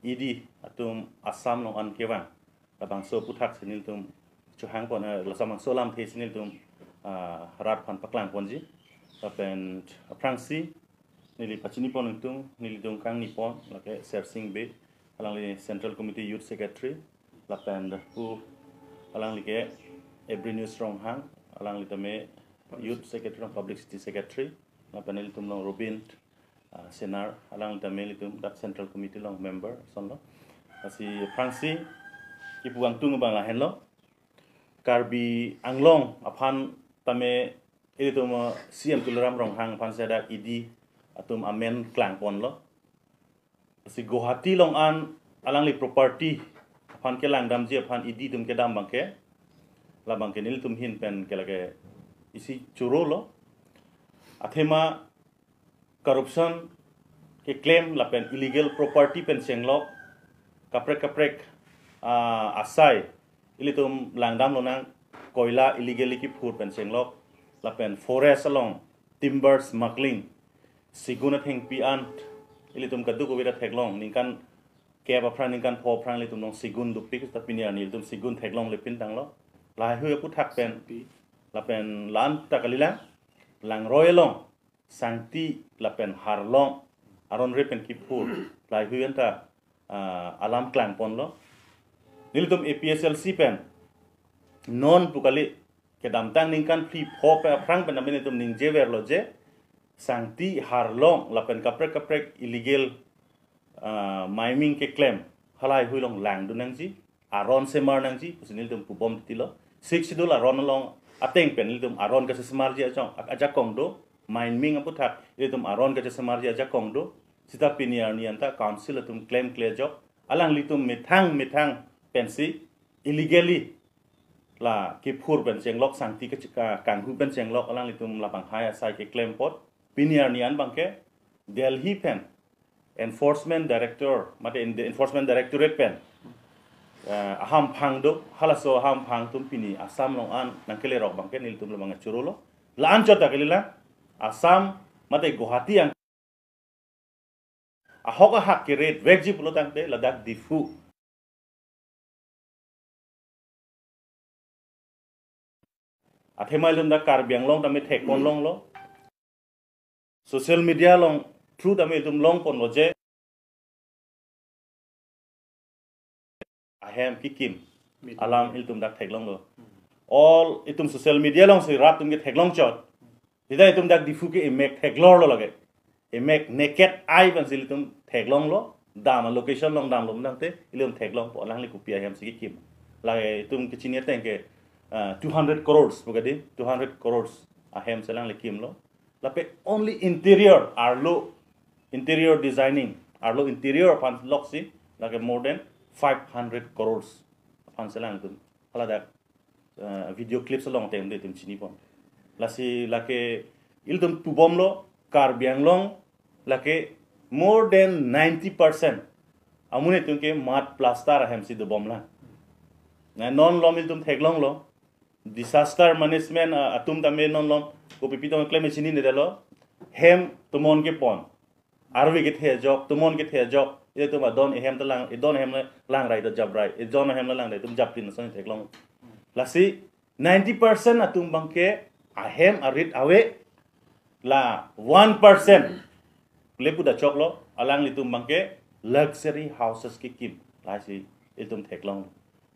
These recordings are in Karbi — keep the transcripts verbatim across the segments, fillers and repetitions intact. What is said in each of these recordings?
E D atum Assam along an kevang labangso aputhaksi nelitum chohangpon, eh, labangso alamthe si nelitum, ah, rat aphan paklangponji. Lapen aphrangsi neli pachinipon ingtung, nelitum kangnipon, lake Sersing Bey, alangli Central Committee Youth Secretary, lapen pu alangli ke Ebrinius Ronghang, alangli tame Youth Secretary, Publicity Secretary, lapen nelitum along Robin, ah, Senar, alangli tame nelitum dak Central Committee along member asonlo. Lasi aphrangsi kipu ingtung abang lahenlo. Karbi Anglong aphan tame ilitum, eh, C M Tuliram Ronghang aphan seta E D atum amen klangponlo. Si Guwahati along an alangli property aphan kelangdamji aphan E D atum kedam abangke, labangke nelitum ahin pen ke lake isi chorolo. Athema corruption keklem lapen illegal property pen chenglok kaprek kaprek, ah, asai ilitum langdam lonang, koila illegally kiphur pen chenglok, lapen forest along timber smuggling, segun athengpi an ilitum kadokave ta theklong, ningkan kep aphrang ningkan pho aphrang ilitum along segun dopik, ta pini arni ilitum segun theklongle pintanglo. Laheihui aputhak pen, lapen la-an ta kalilang, Langroi along, Sangti lapen Harlong aron re pen kiphur, laheihui anta, ah, alam klangponlo. Nelitum A P H L C pen non pu kali, kedamtang ningkan phli pho pen aphrang pen tame nelitum ningjeverlo je Sangti, Harlong lapen kaprek kaprek illegal, ah, mining keklem halaheihui along langdun nangji, aron semar nangji pusi nelitum pubom titilo. Sixth Schedule aron along ateng pen nelitum aron kachesemarji ajong, ajakong do. Mining aputhak ilitum aron kachesemarji ajakong do. Seta pini arni anta council atum klemkle ajok, alanglitum methang methang pensi illegally la kiphur pen chenglok, Sangti ke chika kanghu pen chenglok, alanglitum labanghai asai keklem apot. Pini arni an abangke Delhi pen Enforcement Director, mate in the Enforcement Directorate pen, eh, ahamphang do, halaso ahamphang atum pini Assam along an nangkelerok abangke nelitum labang chorolo. La-anchot ta kalilang, Assam mate Guwahati ang ahok ahak ke-raid vekji pulo tangte ladak Diphu. Athema ilitum dak Karbi Anglong tame thekpon longlo. Social media along through tame ilitum longponlo je ahem kekim alam ilitum dak theklonglo. All itum social media alongsi rat atum ke theklongchot. Seta itum dak Diphu ke emek theklorlo lake. Emek naked eye pensi ilitum theklonglo. Dam location along damlo tangte ilitum theklongpo, alangli kopi ahemsi kekim. Lake itum kechini ateng ke, ah, two hundred crores pu kali, two hundred crores ahemsi alangli kimlo. Lapen only interior, arlo interior designing, arlo interior aphan loksi lake more than five hundred crores aphansi alangtum haladak, eh, video clips along ateng de itum chinipon. Lasi lake ilitum pubomlo, Karbi Anglong lake more than ninety percent amonit atum ke mud plaster ahemsi dobomlang. Na non malom ilitum theklonglo, disaster management, ah, atum tame non malom kopipi tong klem chininedetlo. Hem tomon kepon, arve kethe ajok, tomon kethe ajok, ilitum adon ehem ta lang, edon ehem ta langrai ta japrai, edon ehem ta langrai atum japrin ason theklong. Lasi ninety percent atum abangke ahem arit ave, la one percent le pu ta choklo, alanglitum abangke luxury houses kekim, lasi itum theklong.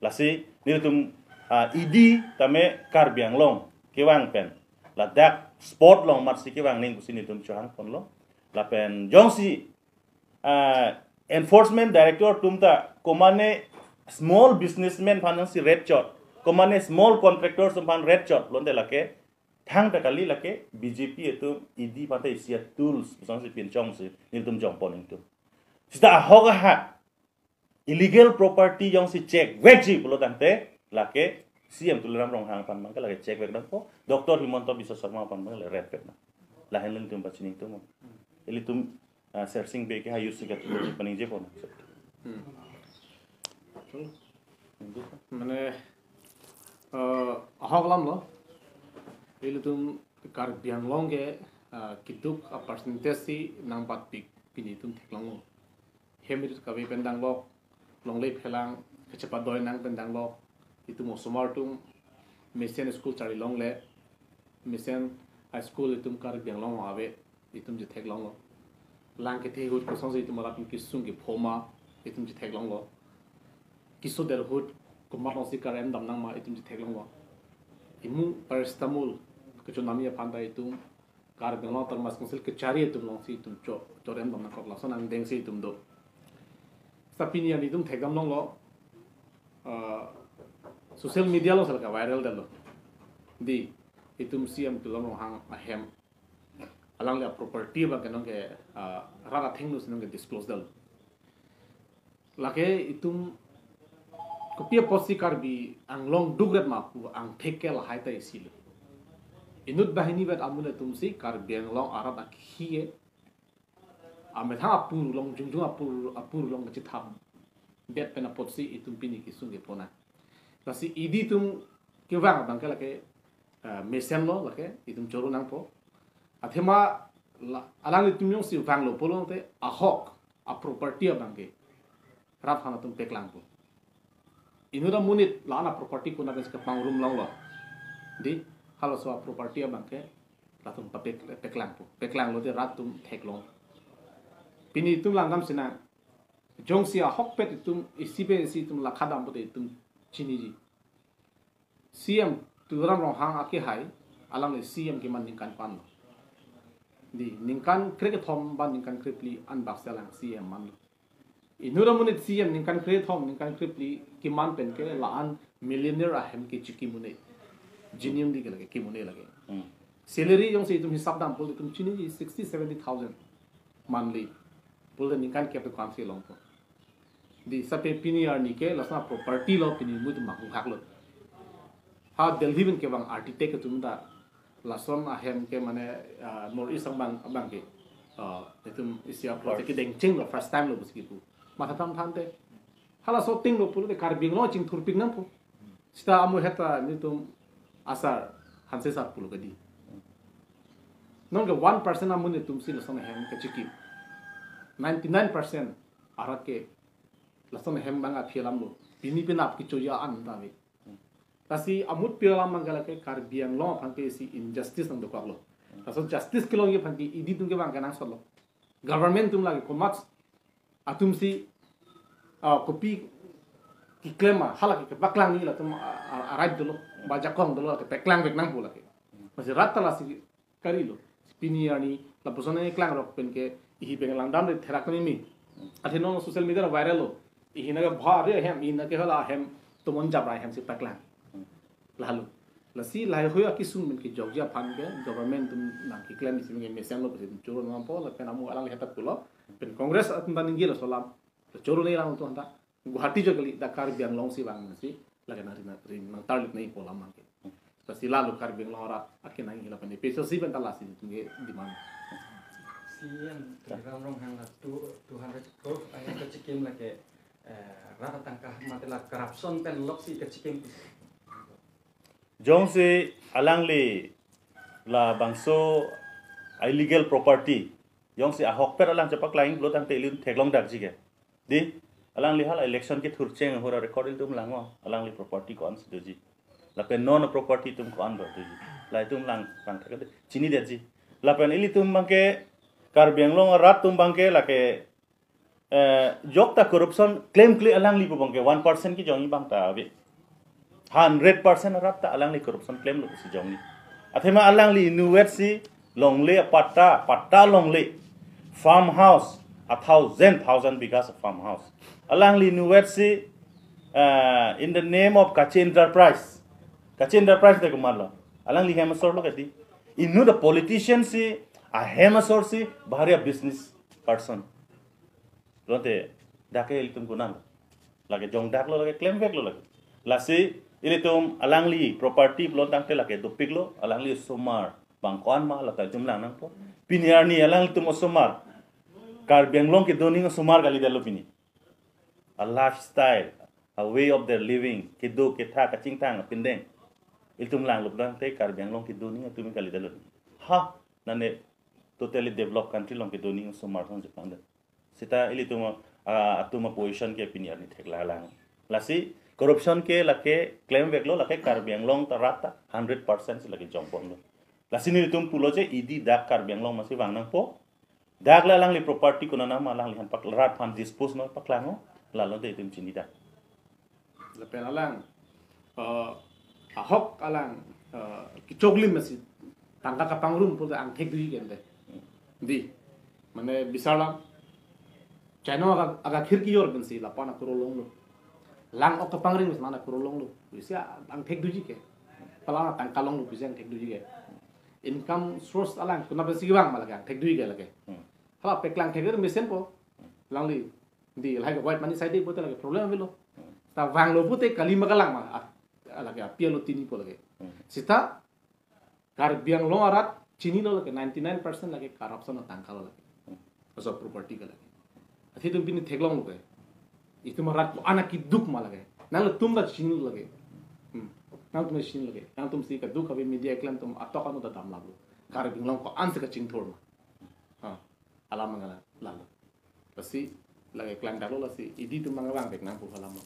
Lasi nelitum, ah, E D tame Karbi Anglong kevang pen ladak spot along amatsi kevang ning pusi nelitum chohangponlo. Lapen jongsi, ah, Enforcement Director atum ta komane small businessman aphan jongsi raid chot, komane small contractors aphan raid chot, lonte lake thangta kali, lake B J P atum E D aphan ta isi a-tools pusonsi pinchongsi nelitum jongpon ingtung. Seta ahok ahak illegal property jongsi check vekji pulo tangte lake C M Tuliram Ronghang aphan abangke lake check vekdampo, Doctor Himanta Biswa Sarma aphan abangke lake raid vekdam. Lahenlo nelitum pachiningtum. Ilitum, ah, Sersing Bey ke ha use ka tu paningjepon. Hmm. Mane, eh, ahok alamlo. Ilitum Karbi Anglong ke, eh, keduk a-percentage si nangpatpik pini itum theklonglo. hem rit kave pen danglok, longle phelang kachepado nang pen danglok, itum osomar atum mesen school charli longle, mesen a school itum Karbi Anglong ave, itum chetheklonglo. Lang kethe ahut kosonsi itum arap kesung kephoma, itum chetheklonglo. Keso der ahut komat alongsi karem dam nang ma, itum chetheklonglo. Imu paracetamol kechonamji aphan ta itum Karbi Anglong Autonomous Council kachari atum alongsi itum cho, chorem dam nangkok, lason angdengsi itum do. Sa pini an itum thekdam longlo, ah, social media along sel ka viral detlo. Dei, itum C M Tuliram Ronghang ahem, alangli a property abang ke nonke, ah, rat athengno si nonke disclose detlo. Lake itum kopi apotsi Karbi Anglong dukret ma pu angthek ke lahai ta isi lo. Inut banghini vet amun atumsi Karbi Anglong arat akhei amethang apor along, jongjong apor, apor along kachethap det pen apotsi itum pini kesung kephonang. Lasi idi atum kevang abang ke lake, eh, mesenlo, lake itum choro nangpo. Athema la, alanglitum jongsi vanglo pulote ahok a property abang ke rat aphan atum peklangpo. Inut amonit la-an a property konat si kepangrum longlo. Dei, halaso a property abang ke latum papek, peklangpo. Peklanglote rat atum theklong. Pini itum langdam sinang. Jongsi ahokpet itum isi pen isi itum lakha dam pote itum chiniji. C M Tuliram Ronghang akehai, alangli C M keman ningkan ko-anlo. Dei, ningkan krekethom ba ningkan krephli anbak si alang C M manlo. Inut amonit C M ningkan krethom, ningkan krephli keman pen ke la-an millionaire ahem ke chikimune. Genuinely ke lake kimune lake. Hmm. Salary jongsi itum hisap dam pulote itum chiniji sixty, seventy thousand monthly. Pulote ningkan kep ko-ansi longpo. Dei, sape pini arni ke lason a property lo, pini mu itum manghu haklo. Ha Delhi pen kevang architect atum ta lason ahem ke mane, ah, North East abang, abang ke, ah, itum isi a project kedengchenglo, first time lo pusi kipu. Matha thamtha tangte halaso tinglo pulote Karbi Anglong chingthurpik nangpo. Seta amu heta nelitum asar Hanse sar pulo ke dei. Nonke one percent amonit atumsi lason ahem kachikip. Ninety-nine percent arat ke lason ahem abang aphi alamlo. Pini penap kechoji an ta ave. Lasi amutpi alam abang ke lake Karbi Anglong aphan ke isi injustice nangdokoklo. Laso justice kelongji aphan ke idi atum kevang kenangsotlo. Government atum lake komat atumsi, ah, kopi keklem ma, hala ke kepaklangji latum a, a, a right dolo, ba jakong dolo, lake peklang peklang pu lake. Masi rat ta lasi karilo. Pini arni lapuson ani klangrok pen ke ihi pen langdamde therak ni mi. Athe non social media viral lo. Ihi nake bhari ahem, ihi nake hala ahem, tomon jabra ahem si paklang. Lalu. Lasi lahai hui akesung pen kejokji aphan ke government atum nangkeklem isi pen ke mesenlo pusi choro nangpo, lapen amu alangli heta pulo. Pen Congress atum ta ningjelo laso alam. Choro nangji alam atum ta Guwahati jo kali, dak Karbi Anglong si vangsi lake nang ri nang ri nang tarlit nangji pu alam abang ke. Lasi lalu Karbi Anglong arat akenangji lapen A P H L C pen ta lasi itum ke demand. C M Tuliram Ronghang la two, two hundred crore ahem kachikim lake, eh, rat atangka mate la corruption pen loksi kachikim. Jongsi alangli labangso illegal property, jongsi ahokpet alang chepaklanglo tangte ilitum theklong dakji ke. Dei, alangli hala election kethurcheng ahut a record ilitum langnon, alangli property ko-ansi doji. Lapen non property atum ko-an do doji. La itum lang, lang thakde, chinidetji. Lapen ilitum abang ke, Karbi Anglong arat atum abang ke lake, eh, jokta corruption klemkle alangli pu abang ke one percent kejongji abang ta ave. Hundred percent arat ta alangli corruption klemlo pusi jongji. Athema alangli inutvet si longle patta, patta longle, farmhouse, a thousand, thousand bighas of farmhouse. Alangli inutvet si, eh, in the name of Kachi Enterprise. Kachi Enterprise de komatlo. Alangli hem asor lo ke dei. Inut a politician si, ahem asor si, bhari a business person. Pulote, dak ke ilitum konat. Lake jongdaklo, lake klemveklo lake. Lasi ilitum alangli property pulo tangte lake dopiklo, alangli osomar abang ko-an ma lata itum lang nangpo. Pini arni alanglitum osomar, Karbi Anglong kedo aning osomar kalidetlo pini. A lifestyle, a way of their living, kedo ketha kachingthang apindeng. Ilitum langlo tangte Karbi Anglong kedo aning atum kalidetlo. Ha, nane totally developed country along kedo aning osomar ason chepangdet. Seta ilitum ah, atum a-position ke pini arni theklang lang. Lasi corruption ke lake klem veklo, lake Karbi Anglong ta rat ta hundred percent si lake jongbomlo. Lasi nelitum pulo je E D dak Karbi Anglong masi vang nangpo. Dak le alangli property konat ma alangliphan pak rat aphan dispose ma paklanglo. Lalo de itum chini dak. Lapen alang, eh, ahok alang, eh, kechoklim masi tangka kapangrum pulote angthek doji ke ante. Di, mane bisarlang. China aga, aga khirki jor pensi lapu-an akurolonglo. Lang-ok kapangring pensi lapu-an akurolonglo. Pusi angthek doji ke. Pala tangka longlo pusi angthek doji ke. Income source alang konat pensi vang ma lake angthek doji ke lake. Hmm. Hala paklang thekre mesenpo. Alangli. Di, lahai ke white money side pulote lake problem avelo. Hmm. Ta vanglo pulote kali ma kalang ma. Ah, lake api alo tinipo lake. Hmm. Seta Karbi Anglong arat chinilo lake ninety-nine percent lake corruption atangka lo lake. Hmm. Aso property ke lake. Athe itum pini theklonglo ke. Itum arat ko-an akiduk ma lake. Nanglitum ta chinilo lake. Hmm. Nangtum chinilo lake. Nangtum si kaduk kave media keklem atum atok anu ta damlaplo. Karbi Anglong ko-an si kachingthur ma. Ha. Alam mangala lalo. Lasi lake klangdaklo lasi E D atum mangvang vek nangpo alam ma.